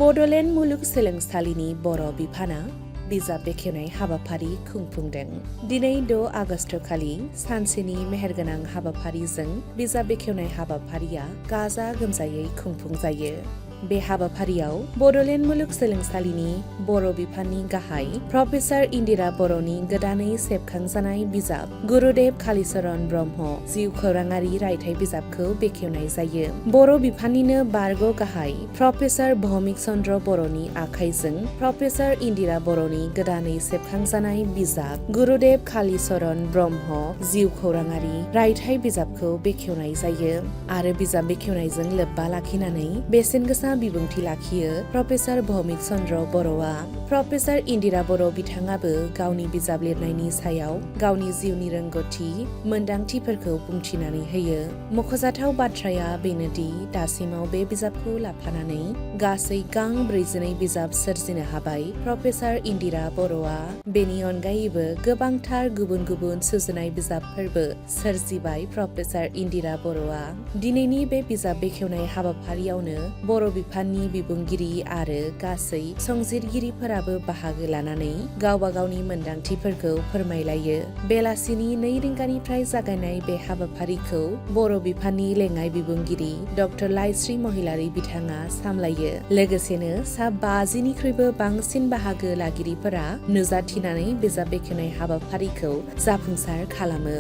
बड'ल मुलुगसोलोंसालिनि बर' बिफाना बिजाब बेखेवनाय हाबाफारि खुंफुंदों। दिनै 6 आगस्ट खालि सानसेनि मेहेरगोनां हाबाफारिजों बिजाब बेखेवनाय हाबाफारिया गाजा गोमजायै खुंफुंजायो। बे हाबाफारियाव बड'ल मुलुगसोलोंसालिनि बर' बिफाननि गाहाय प्रफेसार इन्दिरा बर'नि गोदानै सेबखांजानाय बिजाब गुरुदेव कालीचरण ब्रह्म जिउ खौराङारि रायथाइ बिजाबखौ बेखेवनाय जायो। बर' बिफाननिनो बारग' गाहाय प्रफेसार भौमिक चन्द्र बर'नि आखाइजों प्रफेसार इन्दिरा बर'नि गोदानै सेबखांजानाय बिजाब गुरुदेव कालीचरण ब्रह्म जिउ खौराङारि रायथाइ बिजाबखौ बेखेवनाय जायो आरो बिजाब बेखेवनायजों लोब्बा लाखिनानै बेसेनगोसा बिबुंथि लाखियो प्रफेसार भौमिक चन्द्र बर'आ। प्रफेसार इन्दिरा बर' बिथाङाबो गावनि बिजाब लिरनायनि सायाव गावनि जिउनि रोंगौथि मोनदांथिफोरखौ बुंथिनानै होयो। मख'जाथाव बाथ्राया बेनोदि दासिमाव बे बिजाबखौ लाफानानै गासै गां 42 बिजाब सोरजिनो हाबाय प्रफेसार इन्दिरा बर'आ। बेनि अनगायैबो गोबांथार गुबुन गुबुन सुजुनाय बिजाबफोरबो सोरजिबाय प्रफेसार इन्दिरा बर'आ। दिनैनि बे बिजाब बेखेवनाय हाबाफारियावनो बर' बिफाननि बिबुंगिरि आरो गासै संजिरगिरिफोराबो बाहागो लानानै गावबा गावनि मोनदांथिफोरखौ फोरमायलायो। बेलासिनि 2 रिंगानिफ्राय जागायनाय बे हाबाफारिखौ बर' बिफाननि लेङाइ बिबुंगिरि डक्टर लाइस्रि महिलारि बिथाङा सामलायो। लोगोसेनो सा 50निख्रुइबो बांसिन बाहागो लागिरिफोरा नुजाथिनानै बिजाब बेखेवनाय हाबाफारिखौ जाफुंसार खालामो।